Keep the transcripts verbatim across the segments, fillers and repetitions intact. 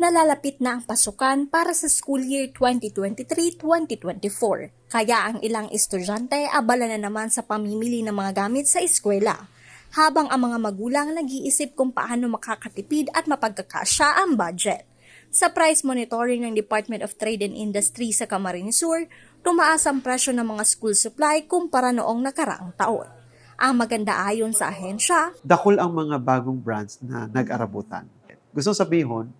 Nalalapit na ang pasukan para sa school year twenty twenty-three twenty twenty-four, kaya ang ilang estudyante abala na naman sa pamimili ng mga gamit sa eskwela, habang ang mga magulang nag-iisip kung paano makakatipid at mapagkakasya ang budget. Sa price monitoring ng Department of Trade and Industry sa Camarines Sur, tumaas ang presyo ng mga school supply kumpara noong nakaraang taon. Ang maganda, ayon sa ahensya, Dakul ang mga bagong brands na nag-arabutan. Gusto sabihon,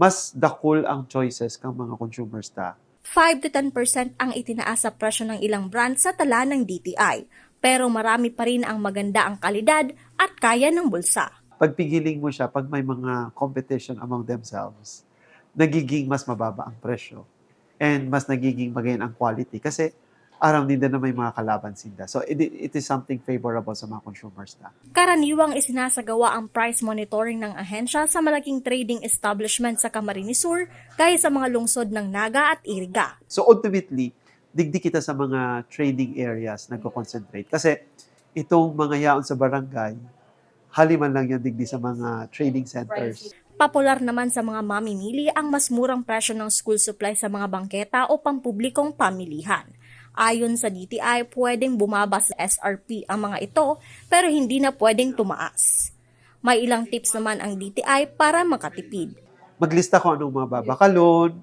mas dakul ang choices kang mga consumers ta. Five to ten percent ang itinaas sa presyo ng ilang brand sa tala ng D T I, pero marami pa rin ang maganda ang kalidad at kaya ng bulsa. Pag pighiling mo siya, pag may mga competition among themselves, nagiging mas mababa ang presyo and mas nagiging magayon ang quality kasi aram ninda na may mga kalaban sinda. So it, it is something favorable sa mga consumers ta. Karaniwang isinasagawa ang price monitoring ng ahensya sa malaking trading establishment sa Camarines Sur, gaya sa mga lungsod ng Naga at Iriga. So ultimately, digdi kita sa mga trading areas nagko-concentrate. Kasi itong mga yaon sa barangay, hali man lang yan digdi sa mga trading centers. Popular naman sa mga mamimili ang mas murang presyo ng school supply sa mga bangketa o pampublikong pamilihan. Ayon sa D T I, pwedeng bumaba sa S R P ang mga ito, pero hindi na pwedeng tumaas. May ilang tips naman ang D T I para makatipid. Maglista kung anong mga babakalon.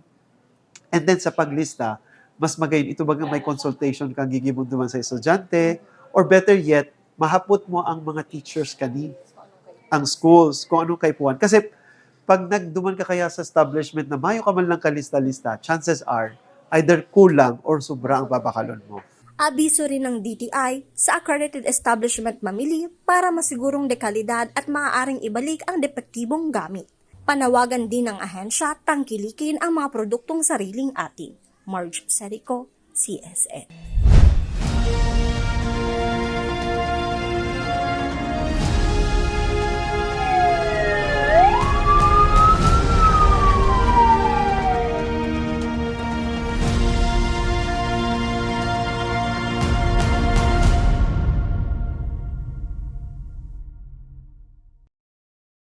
And then sa paglista, mas magayon ito baga may consultation kang gigibon duman sa estudyante, or better yet, mahapot mo ang mga teachers kani, ang schools, kung anong kaipuhan. Kasi pag nagduman ka kaya sa establishment na mayo ka man lang kalista-lista, chances are either kulang or sobra ang babakalon mo. Abiso rin ng D T I sa accredited establishment mamili para masigurong dekalidad at maaaring ibalik ang depektibong gamit. Panawagan din ng ahensya tangkilikin ang mga produktong sariling atin. Marge Serico, C S N.